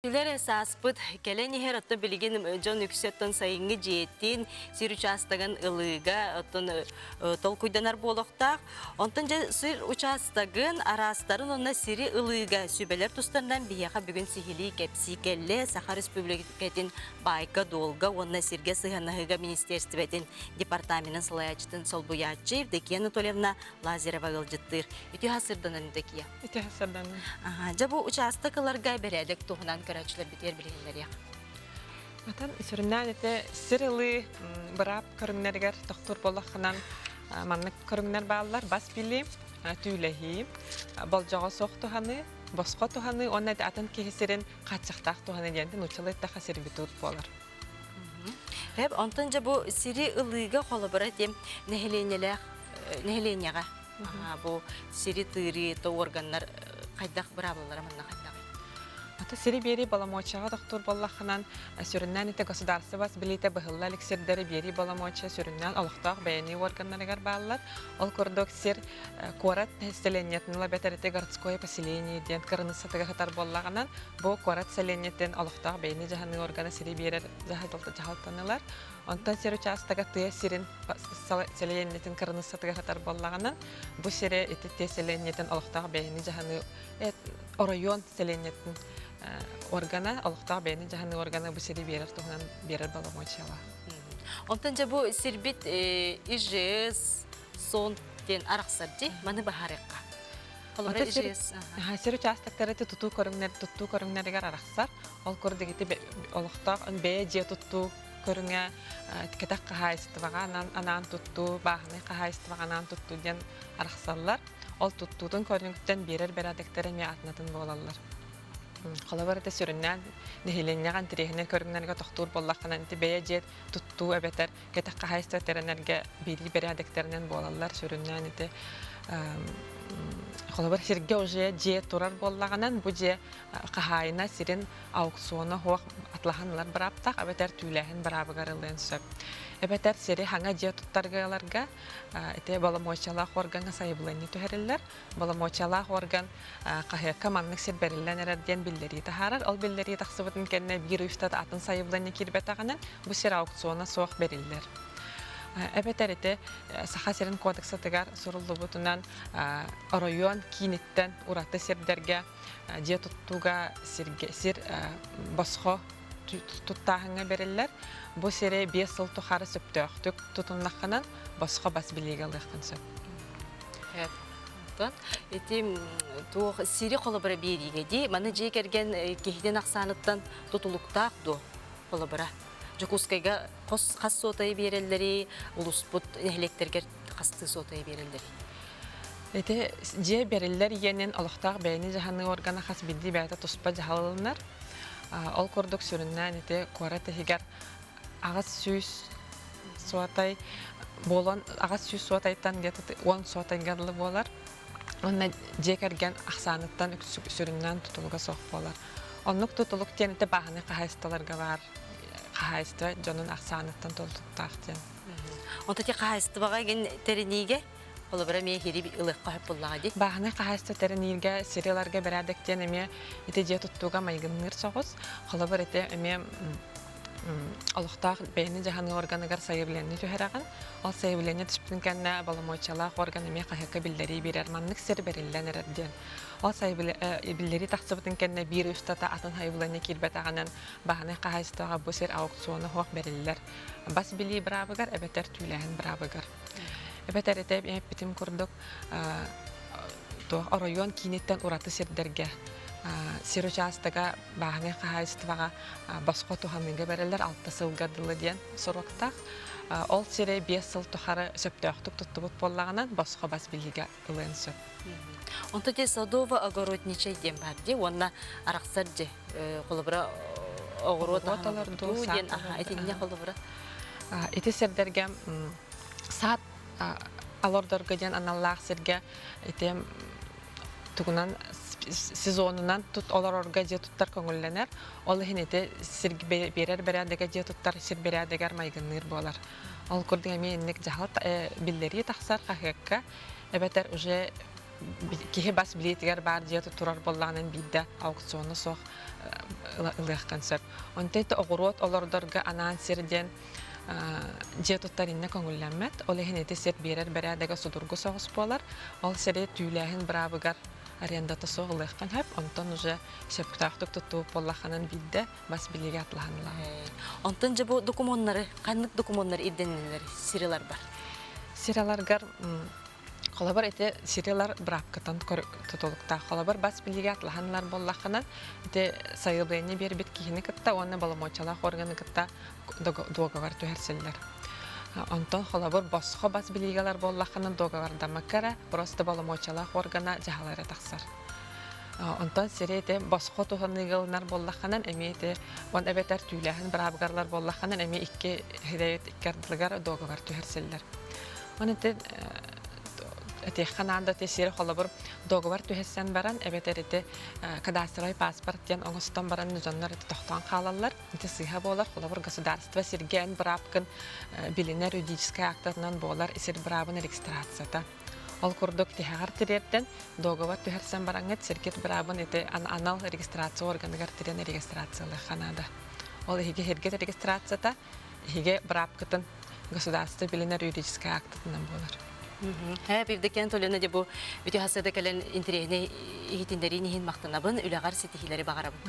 Үлэр сааспыт кэлэн иһэр, оттон билигин дьон үксэ оттон сайыҥҥы дьиэтин, сир учаастагын ылыыга оттон толкуйданар буолуохтаах. Онтон дьэ сир учаастагын араастарын уонна сири ылыыга сүбэлэр тустарынан биһиэхэ бүгүн сиһилии кэпсии кэллэ Саха Республикатын баайга-дуолга уонна сиргэ сыһыаннаһыыга министиэристибэтин департаменын салайааччытын солбуйааччы Евдокия Анатольевна Лазарева ыалдьыттыыр. Үтүө сырданан Евдокия. Ити сарданна. Дьэ бу учаастак ыларга бэрээдэк туһунан көрөөччүлэрбитигэр билиһиннэриэх. Атан сүрүннээн ити сир ылыы быраап көрүҥнэригэр тохтуур буоллаххынан маннык көрүҥнэр бааллар. Бас билии, түүлэһии, болдьоҕо суох туһаныы, босхо туһаныы уонна ити атын киһи сирин хааччахтаах туһаныы диэн нууччалыы эттэххэ сервитут буолар. Хэп, онтон дьэ бу сири ылыыга холобура тем нэһилиэнньэлээх нэһилиэнньэҕэ бу сири тыырыы то органнар хайдах быраабылалара манна хайдаҕый? Ата сири биэрии боломуочуйаҕа тохтуур буоллаххынан, сүрүннээн ити государство бас билиитэ быһылла илик сирдэри биэрии боломуочуйа сүрүннээн олохтоох бэйэни органнарыгар бааллар. Ол курдук сир куорат сэлиэнньэтин ыла бэтэр ити городское поселение диэн кырыныссатыгар сытар буоллаҕынан, бу куорат сэлиэнньэтин олохтоох бэйэни дьаһаныы органа сири биэрэр дьаһалтанылар. Онтон сир учаастага тыа сирин сэлиэнньэтин кырыныссатыгар сытар буоллаҕына, бу сири ити тыа сэлиэнньэтин олохтоох бэйэни дьаһаныы оройуон сэлиэнньэтин органа, олохтоох бэйэни дьаһаныы органа бу сири биэрэр туһунан биэрэр боломуочуйалаах. Онтон дьэ бу сирбит ИЖС, СОН диэн арахсар дии, маны баһаарыахха. Холобура ИЖС. Сир учаастактара ити тутуу көрүҥнэр туттуу көрүҥнэригэр арахсар. Ол курдук ити олохтоох бэйэ дьиэ туттуу көрүҥэ кэтэх хаһаайыстыбаҕа анаан туттуу, бааһынай хаһаайыстыбаҕа анаан туттуу диэн арахсаллар. Ол туттуутун көрүҥүттэн биэрэр бэрээдэктэрэ эмиэ атын-атын буолаллар. Холобур, ити сүрүннээн нэһилиэнньэҕэ интэриэһинэй көрүҥнэргэ тохтуур буоллаххына, ити бэйэ дьиэ туттуу эбэтэр кэтэх хаһаайыстыба тэринэргэ биэрии бэрээдэктэринэн буолаллар. Сүрүннээн ити холобур, сиргэ уже дьиэ турар буоллаҕынан, бу дьиэ хаһаайына сирин аукциона суох атлаһан ылар бырааптаах эбэтэр түүлээһин быраабыгар ылыан сөп. Эбэтэр сири хаҥа дьиэ туттарга ыларга ити боломуочуйалаах органҥа сайабылыанньа түһэриллэр. Боломуочуйалаах орган хаһыакка маннык сир бэриллэн эрэр диэн биллэрии таһаарар. Ол биллэрии тахсыбытын кэннэ биир устат атын сайабылыанньа киирбэтэҕинэн бу сир аукциона суох бэриллэр. Эбэтэр ити Саха сирин кодексатыгар суруллубутунан оройуон кииниттэн ураты сирдэргэ дьиэ туттууга сиргэ сир босхо туттааһыҥҥа бэриллэр. Бу сири 5 сыл тухары сөптөөхтүк тутуннаххынан босхо бас билиигэ ылыаххын сөп. Онтон ити туох сири холобура биэриигэ дии маны дьиэ кэргэн киһитин ахсааныттан тутулуктаах дуо холобура Дьокуускайга хос хас суотайы биэрэллэрий улуспут нэһилиэктэргэр хастыы суотайы биэрэллэрий Ити дьиэ бэриллэр иэнин олохтоох бэйэни дьаһаныы органа хас биирдии бэйэтэ туспа дьаһалынар. Ол курдук сүрүннээн ити куорат иһигэр 800 суотай буолан 800 суотайтан где-то 10 суотайга дылы буолар. Уонна дьиэ кэргэн ахсааныттан сүрүннээн тутулуга суох буолар. Оннук тутулук диэн ити бааһынай хаһаайыстыбаларга баар хаһаайыстыба дьонун ахсааныттан тутулуктаах диэн. Онто ти хаһаайыстыбаҕа игин тэриниигэ Холобура эмиэ хири ылыахха сөп буоллаҕа дии. Бааһынай хаһаайыстыба тэринииргэ сири ыларга бэрээдэк диэн эмиэ ити дьиэ туттууга майгынныыр соҕус. Холобур ити эмиэ олохтоох бэйэни дьаһаныы органыгар сайабылыанньа түһэрэҕин. Ол сайабылыанньа түспүтүн кэннэ боломуочуйалаах орган эмиэ хаһыакка биллэрии биэрэр. Маннык сир бэриллэн эрэр диэн. Ол биллэрии тахсыбытын кэннэ биир устата атын сайабылыанньа киирбэтэҕинэн бааһынай хаһаайыстыбаҕа бу сир аукциона суох бэриллэр. Бас билии быраабыгар эбэтэр түүлээһин быраабыгар. Эбэтэр ити эппитим курдук туох оройуон кииниттэн ураты сирдэргэ сир учаастага бааһынай хаһаайыстыбаҕа босхо туһаныыга бэриллэр 6 сылга дылы диэн соруктаах. Ол сири 5 сыл тухары сөптөөхтүк туттубут буоллаҕынан босхо бас билиигэ ылыан сөп. Онто те садово-огородничай диэн баар дии уонна арахсар дьи холобура оҕуруот аһын диэн итиннэ холобура Ити сирдэргэ саат алордорго диэн аналлаах сиргэ ити тугунан сезонунан тут олорорго дьиэ туттар көҥүллэнэр. Ол иһин ити сир биэрэр бэрээдэгэ дьиэ туттар сир бэрээдэгэр майгынныыр буолар. Ол курдук эмиэ инник дьаһал биллэрии тахсар хаһыакка эбэтэр уже. Киһи бас билиитигэр баар дьиэ турар буоллаҕынан биирдэ аукциона суох ылыаххын сөп. Онтон ити оҕуруот олордорго анаан сир диэн дьиэ туттар иннэ көҥүллэммэт. Ол иһин ити сир биэрэр бэрээдэгэ судургу соҕус буолар. Ол сири түүлээһин быраабыгар арендата суох ылыаххын сөп. Онтон уже сөптөөхтүк туттубут буоллаххынан биирдэ бас билиигэ атлаһан ылаҕын. Онтон дьэ бу докумуоннары, ханнык докумуоннар ирдэнэллэр сир ыларбар? Сир ыларгар Холобур, ити сири ылар быраапкытын тутулуктаах. Холобур, бас билиигэ атлаһан ылар буоллаххына, ити сайабылыанньа биэрбит киһини кытта уонна боломуочалаах органы кытта дуогабар түһэрсиллэр. Онтон холобур, босхо бас билиигэ ылар буоллаххына, дуогабардаммакка эрэ просто боломуочалаах органа дьаһала эрэ тахсар. Онтон сири ити босхо туһаныыга ылынар буоллаххынан, эмиэ ити он эбэтэр түүлээһин быраабыгар ылар буоллаххынан, эмиэ икки икки ардылыгар дуогабар түһэрсиллэр. Оны ити этиэххэ наада ити сири холобур договор түһэссэн баран эбэтэр ити кадастровай паспорт диэн оҥостон баран дьоннор ити тохтоон хаалаллар. Ити сыыһа буолар. Холобур государство сиргэ эн быраапкын билинэр юридическай актарынан буолар сир быраабын регистрацията. Ол курдук тиһэҕэр тириэрдэн договор түһэрсэн бараҥҥыт сиргит быраабын ити анал регистрация органыгар тирэн регистрациялыахха наада. Ол иһиги сиргит регистрацията Эһиги быраапкытын государство билинэр юридическай актытынан буолар. Һэ, Евдокия Анатольевна, дьэ бу бүтү хасыада кэлэн интэриэһинэй иһитиннэриин иһин махтанабын, үлэҕэр ситиһиилэри баҕарабын.